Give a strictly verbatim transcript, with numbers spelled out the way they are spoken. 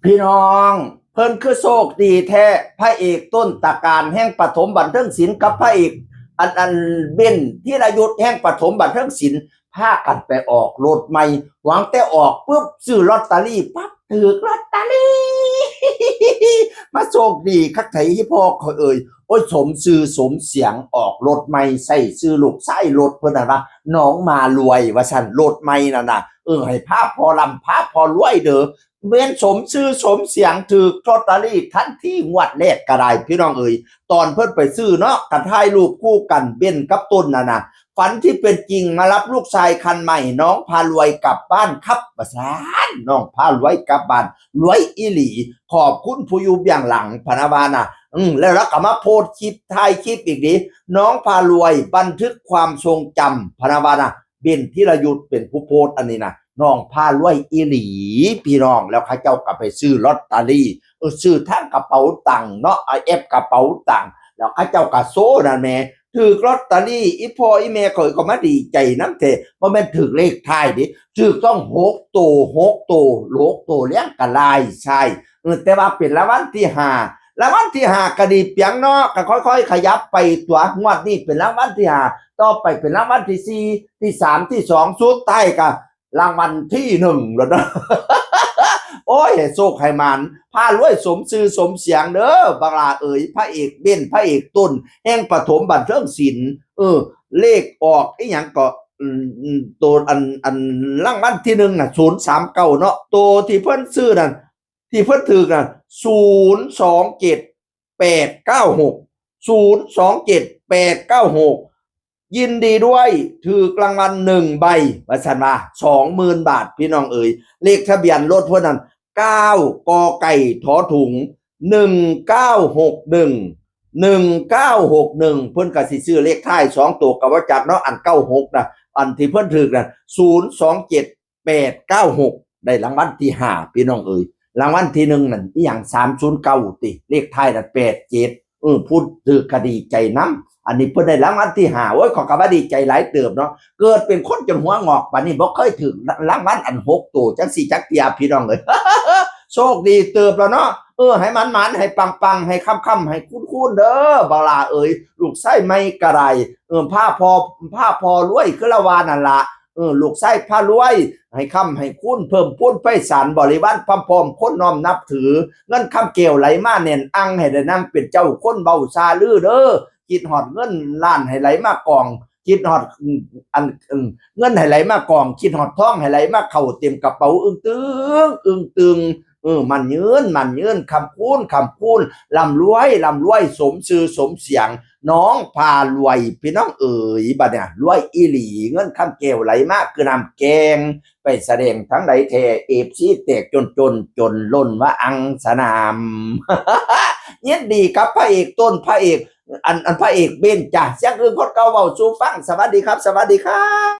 พี่น้อง เพิ่นคือโชคดีแท้ พระเอกต้นตระการแห่งปฐมบันเทิงศิลป์กับพระเอก อันอันเบนธีรยุทธแห่งปฐมบันเทิงศิลป์ พากันไปออกรถใหม่ หวังแต่ออกปุ๊บซื้อลอตเตอรี่ปั๊บถืกลอตเตอรี่ มาโชคดีคักไถอีพ่อเขาเอ่ย โอ้ย สมชื่อสมเสียง ออกรถใหม่ใส่ชื่อลูกชายรถเพิ่นน่ะนะ น้องมารวยว่าซั่น รถใหม่นั่นน่ะ เออ ให้พาพ่อร่ำพาพ่อรวยเด้อ แม่นสมชื่อสมเสียงถืกลอตเตอรี่ทันทีงวดแรกก็ได้พี่น้องเอ๋ย ตอนเพิ่นไปซื้อเนาะ ก็ถ่ายรูปคู่กันเบนกับต้นน่ะนะ ฝันที่เป็นจริงมารับลูกชายคันใหม่ น้องพารวยกลับบ้านครับ ว่าซั่น น้องพารวยกลับบ้าน รวยอีหลี ขอบคุณผู้อยู่เบื้องหลัง พะนะว่าน่ะ อืม แล้วเราก็มาโพสต์คลิป ถ่ายคลิปอีกดิ น้องพารวยบันทึกความทรงจำ พะนะว่าน่ะ เบนธีรยุทธเป็นผู้โพสต์อันนี้นะ น้องพารวยอีหลี พี่น้อง แล้วเขาเจ้าก็ไปซื้อลอตเตอรี่ เออ ซื้อทั้งกระเป๋าตังค์เนาะ เอาแอปกระเป๋าตังค์ แล้วเขาเจ้าก็โชว์นั่นแหม ถืกลอตเตอรี่ อีพ่ออีแม่ข่อยก็มาดีใจนำแท้ บ่แม่นถืกเลขท้ายเด้ ถืกต้องหกโต หกโต หกโตเรียงกันหลายใช่ เออ แต่ว่าเป็นรางวัลที่ห้า รางวัลที่ห้าก็ดีเปียงเนาะ ก็ค่อยๆขยับไปตั๊ว งวดนี้เป็นรางวัลที่ห้า ต่อไปเป็นรางวัลที่สี่ ที่สาม ที่สอง สุดท้ายก็รางวัลที่หนึ่งแล้วเนาะ โอ้ย ให้โชคให้หมาน พารวยสมชื่อสมเสียงเด้อ บักหล้าเอ๋ย พระเอกเบน พระเอกต้น แห่งปฐมบันเทิงศิลป์ เออ เลขออกอีหยังก็ อืม อืม ตัวอัน อันรางวัลที่หนึ่งน่ะ ศูนย์สามเก้า เนาะ ตัวที่เพิ่นซื้อนั่น ที่เพิ่นถืกน่ะ ศูนย์สองเจ็ดแปดเก้าหก ศูนย์สองเจ็ดแปดเก้าหก ยินดีด้วย ถืกรางวัลหนึ่งใบ ว่าซั่นว่า สองหมื่นบาท พี่น้องเอ๋ย เลขทะเบียนรถเพิ่นนั่น เก้า ก.ไก่ ถ.ถุง หนึ่งเก้าหกหนึ่ง หนึ่งเก้าหกหนึ่ง เพิ่นก็สิซื้อเลขท้ายสองตัวก็บ่จักเนาะ อันเก้าหกน่ะ อันที่เพิ่นถืกน่ะ ศูนย์สองเจ็ดแปดเก้าหก ได้รางวัลที่ห้า พี่น้องเอ๋ย รางวัลที่หนึ่งนั่นอีหยัง สามศูนย์เก้า ติ เลขท้ายนั่น แปดเจ็ด เออ ผู้ถืกก็ดีใจนำ อันนี้เพิ่นได้รางวัลที่ห้า โอ้ย ข้อยก็ว่าดีใจหลายเติบเนาะ เกิดเป็นคนจนหัวงอกปานนี้ บ่เคยถืกรางวัลอันหกตัวจังซี่จักเทื่อ พี่น้องเอ๋ย โชคดีเติบแล้วเนาะ เออ ให้หมานๆ ให้ปังๆ ให้ค่ำๆ ให้คูณๆ เด้อ บักหล้าเอ๋ย ลูกชายใหม่ก็ได้ เออ พาพ่อ พาพ่อรวยคือละว่านั่นล่ะ เออ ลูกชายพารวย ให้ค่ำให้คูณ เพิ่มพูนไพศาล บริวารพร้อมๆ คนน้อมนับถือ เงินคำแก้วไหลมาแน่นอัง ให้ได้นั่งเป็นเจ้าคนเว้าซาลือเด้อ คิดฮอดเงินล้านให้ไหลมากอง คิดฮอด อืม อัน อืม เงินให้ไหลมากอง คิดฮอดทองให้ไหลมาเข้าเต็มกระเป๋า อึ้งตึง อึ้งตึง เออ หมั้นยืน หมั้นยืน ค้ำคูณ ค้ำคูณ ร่ำรวย ร่ำรวย สมชื่อสมเสียง น้องพารวย พี่น้องเอ๋ย บัดเนี่ย รวยอีหลี เงินคำแก้วไหลมาคือน้ำแกง ไปแสดงทั้งใดแท้ เอฟซี แตกจนจน จนล้นว่าอังสนาม ยินดีกับพระเอกต้น พระเอก อัน อันพระเอกเบนจ้ะ เสียงอึ้งคนเก่าเว้าสู่ฟัง สวัสดีครับ สวัสดีครับ